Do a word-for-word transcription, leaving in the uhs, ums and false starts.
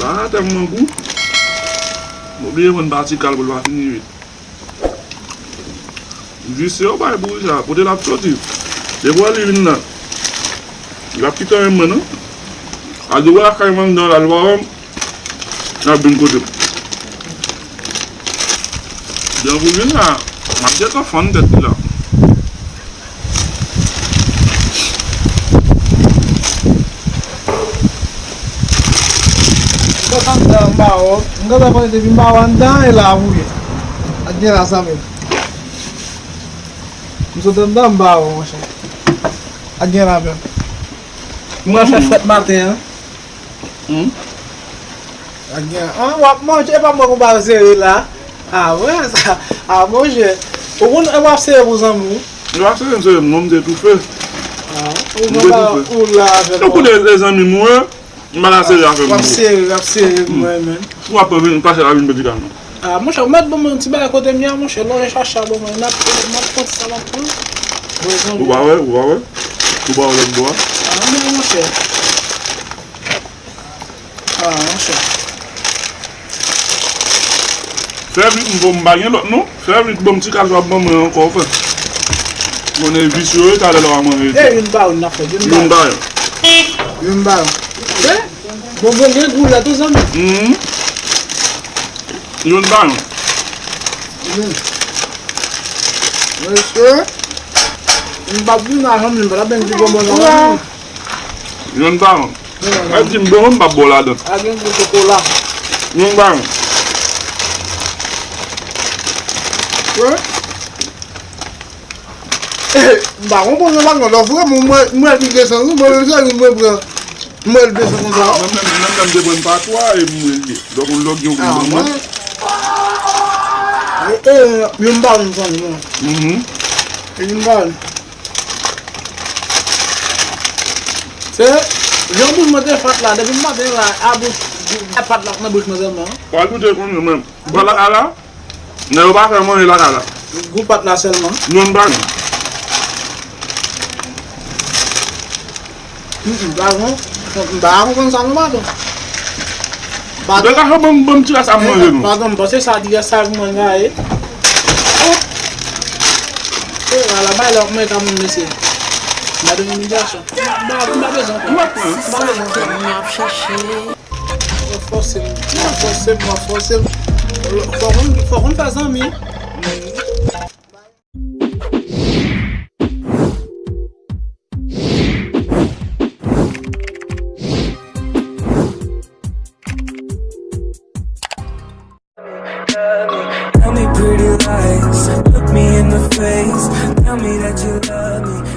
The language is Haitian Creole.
Bagay tèlman gou. M oblije pran pati kal pou l pa fini vit. Visye yo bay pou sa, kote l ap soti. Depi w wè li vin la, l ap kite anyen mwen non. Al di w wè lakay m anndan la, l pa wè m. N ap vin kote m. Jan pou vin la, m ap gentan fann tèt li la. M sot anndan, m pa wè w. M gentan konnen depi m pa wè w anndan, e la pou ye. Ak gen la, zanmi m. M sot anndan, m pa wè w, monchè. Ak gen la menm. Mwen fè frèt maten an. Hmm. Ak gen, an, w ap manje, e pa mwen pou ba w sere la. A, wè sa. A, monchè. Ou konn, e w ap sere pou zanmi w. Yo ap sere m, sere m, non, m te toufe. A, ou konn ba, ou la avè m. Ou konnen se zanmi m, wi. M pa ka sere avè m. W ap sere, w ap sere, mwen menm. Ou ap pase la vin medikaman. A, monchè, ou mèt ban mwen yon ti bagay kote m ye a, monchè, lè w chache a ban mwen, n ap, n ap pran sa, n ap pran. Ou pa wè, ou pa wè. Ou pa wè lòt bò a. A, non, monchè. A, monchè. Fè vit, m pa gen lòt non. Fè vit, bon, ti kal w ap ban mwen ankò, frè. Konnen visye yo, talè lè w a manje. E, youn pa youn n ap fè, youn pa youn. Youn pa youn. Youn pa youn. E? Bonbon gen gou la tou, zanmi. Mhm. Youn pa youn. Hmm. Mesye, m p ap vin la, zanmi, m pa t ap vin di bonbon sa, zanmi. Youn pa youn. Mwen di m bon, m p ap bo ladan. A gen gou chokola. Youn pa youn. Wi. M pa konprann nan pa gen lòt frè, mwen, mwen, mwen ki desann, mwen menm se youn mwen pran. Mwen desann konsa. Mwen menm, mwen menm te pran pa twa e mwen li. Donk yon lòt gen yon ban mwen. E, e, youn pa youn zanmi mwen. Mhm. E youn pa youn. Se, jan bouch mwen te fat la, depi maten la, a bouch, a pat la nan bouch mwen sèlman. Pral goute konnen menm. Bon, la, la, la. Nèg yo pa fè manje lakay la. Gou pat la sèlman. Youn pa youn. Mm, mm, pa bon. M pa konprann sa non, padon. Padon. Nèg la fè ban m, ban m ti rès a manje nou. Padon, m panse sa di rès a mwen la, e. Oh. E, ala bay la, mwen ka moun mesye. Madan imilyasyon. M pa, m pa bezwen ankò. M pa pran. M pa bezwen ankò. M ap chache. Fòse m, fòse m, fòse m. Fòk m, fòk m fè zanmi. Tell me pretty lies, look me in the face, tell me that you love me.